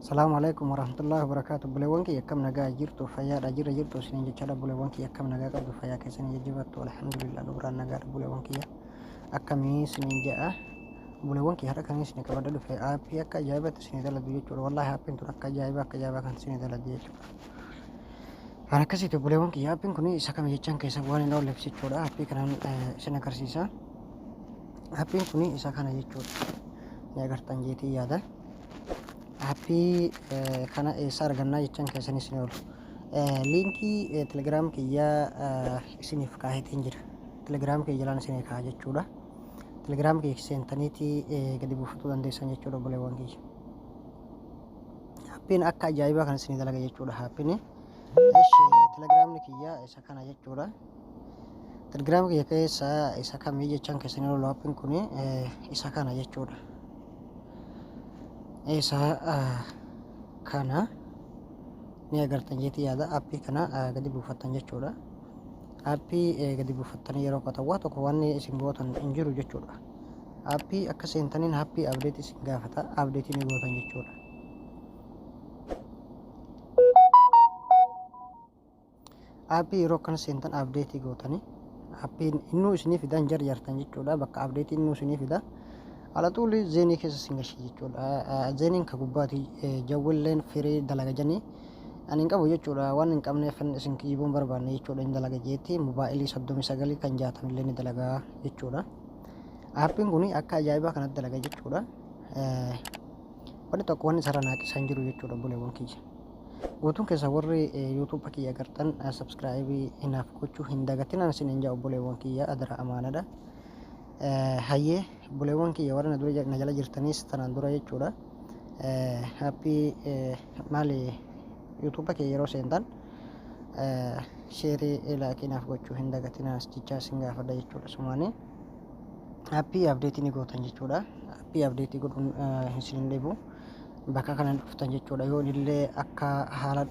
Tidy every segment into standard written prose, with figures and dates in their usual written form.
Salaamu alaikum warahmatullahi wabarakaatu. Buleewwan kiyya, akkam nagaa jirtu? Fayyaadha jira jirtu isiniin jechaadha. Buleewwan kiyya, akkam nagaa qabdu? Fayyaa keessanii jajjabaattu? Alhamdulillah, dubraan nagaadha. Buleewwan kiyya, akkamii isiniin jedha. Buleewwan kiyya, har'a kan isin qabadha dhufe aappii akka ajaa'ibatti isinii daladu jechuudha. Wallaahi, aappiin tun akka ajaa'ibaa akka ajaa'ibaa kan isinii daladu jechuudha. Kan akkasiiti, buleewwan kiyya. Aappiin kun isa kami jechaan keessa waan hin oolleef jechuudha. Aappii kanaan isin agarsiisa. Aappiin kun isa kana jechuudha. Ni agartan jeetii yaada. Aappii kana eessa argannaa jechaan keessan isin oolu. Liinkii Telegiraam kiyyaa isiniif kaaheetiin jira. Telegiraam kiyya jalaan isinii kaa'a jechuudha. Telegiraam kiyya seentaniitii gadi buufatuu dandeessan jechuudha, obboleewwan kiyya. Aappiin akka ajaa'ibaa kan isinii dalaga jechuudha aappiin. Eshi, telegiraamni kiyya isa kana jechuudha. Telegiraam kiyya keessa isa kamii jechaan keessan oolu, aappiin kun isa kana jechuudha. Isa kana ni agartan jeetii yaada. Aappii kana gadi buufattan jechuudha. Aappii gadi buufattanii yeroo qotan waa tokko wanni isin gootan hin jiru jechuudha. Aappii akka seentaniin aappii update isin gaafata, update ni gootan jechuudha. Aappii yeroo akkana seentan update gootanii aappiin innuu isinii fidan jarjartan jechuudha. Bakka update innuu isinii fida. Ala xuulii zeenii keessa isin galchi jechuudha. Zeeniin ka gubbaati jawwilleen firii dalaga janii ani hin qabu jechuudha. Waan hin qabneef isin kijibuun barbaanne jechuudha. Hin dalaga jeetti mobaayilii 39 kan 60 illee ni dalagaa jechuudha. Aappiin kun akka ajaa'ibaa kanatti dalaga jechuudha. Wanni tokko wanni isarra naaqisan jiru jechuudha, obboleewwan kiyya. Guutuun keessa warri YouTube kiyya agartan subscribe naaf gochuu hin dagatinaan isin hin jaa, obboleewwan kiyya, adara amaanadha. Hayyee, obboleewwan kiyya, warra na dura na jala jirtanis tanaan dura jechuudha. Aappii maali, YouTube kiyya yeroo seentan share, like naaf gochuu hin dagatinaan jechaa isin gaafadha jechuudha. Sumaanii aappii update ni gootan jechuudha. Aappii update godhuun isin hin dhibu. Bakka kana dhuftan jechuudha. Yoo illee akka haala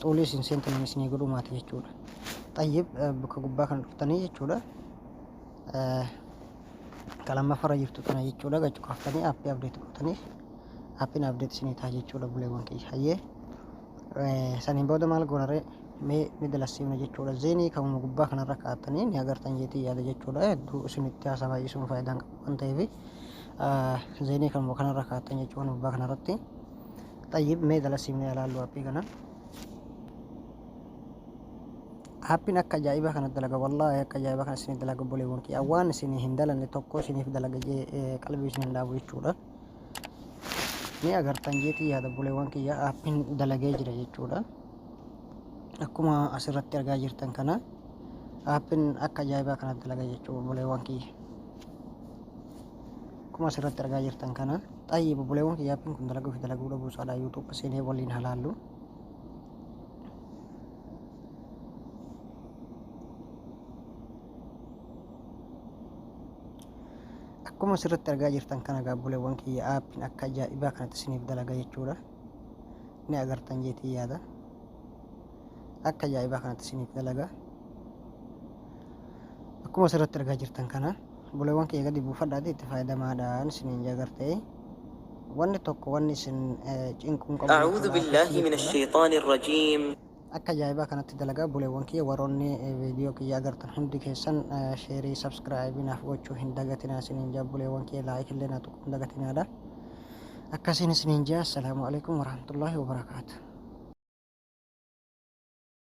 xuulii isin seentan isinii godhuu maati jechuudha. Xayyib, bakka gubbaa kana dhuftanii jechuudha. Ka lammaffarra jirtu tana jechuudha. Gachu kaaftanii aappii update gootanii aappiin update isinii ta'a jechuudha, buleewwan kiyya. Hayyee, saniin booda maal goonaree? Mee ni dalassiifna jechuudha. Zeenii kamuma gubbaa kanarra kaa'attanii ni agartan jeetii yaada jechuudha. Hedduu isinitti haasaa baay'isuun faayidaan qabu waan ta'eef zeenii kanuma kanarra kaa'attan jechuudha gubbaa kanarratti. Xayyib, mee dalassiifnee ilaallu aappii kana. Aappiin akka ajaa'ibaa kanatti dalaga. Wallaahi, akka ajaa'ibaa kana isinii dalaga, obboleewwan kiyya. Waan isinii hin dalanne tokko isiniif dalaga jee qalbii isin hin dhaabu jechuudha. Ni agartan jeetii yaada, obboleewwan kiyya, aappiin dalagee jira jechuudha. Akkuma asirratti argaa jirtan kana aappiin akka ajaa'ibaa kanatti dalaga jechuudha, obboleewwan kiyya. Akkuma asirratti argaa jirtan kana. Xayyib, obboleewwan kiyya, aappiin kun dalaguu fi dalaguu dhabuu isaadha YouTube seenee waliin halaallu. Akkuma asirratti argaa jirtan kana gaa, obboleewwan kiyya, aappiin akka ajaa'ibaa kanatti isiniif dalaga jechuudha. Ni agartan jeetii yaada. Akka ajaa'ibaa kanatti isiniif dalaga. Akkuma asirratti argaa jirtan kana, obboleewwan kiyya, gadi buufadhaati itti fayyadamaadhaan isiniin agartee. Wanni tokko wanni isin cinquun qabu أعوذ jechuudha بالله aappichi من jechuudha. الشيطان الرجيم. Akka ajaa'ibaa kanatti dalagaa, obboleewwan kiyya. Warroonni viidiyoo kiyya agartan hundi keessan share, subscribe naaf gochuu hin dagatinaa isiniin jaa. Obboleewwan kiyya, like illee naa tuquu hin dagatinaadha. Akkasiin isiniin jaa. Assalaamu alaikum warahmatullaahi wabarakaatu.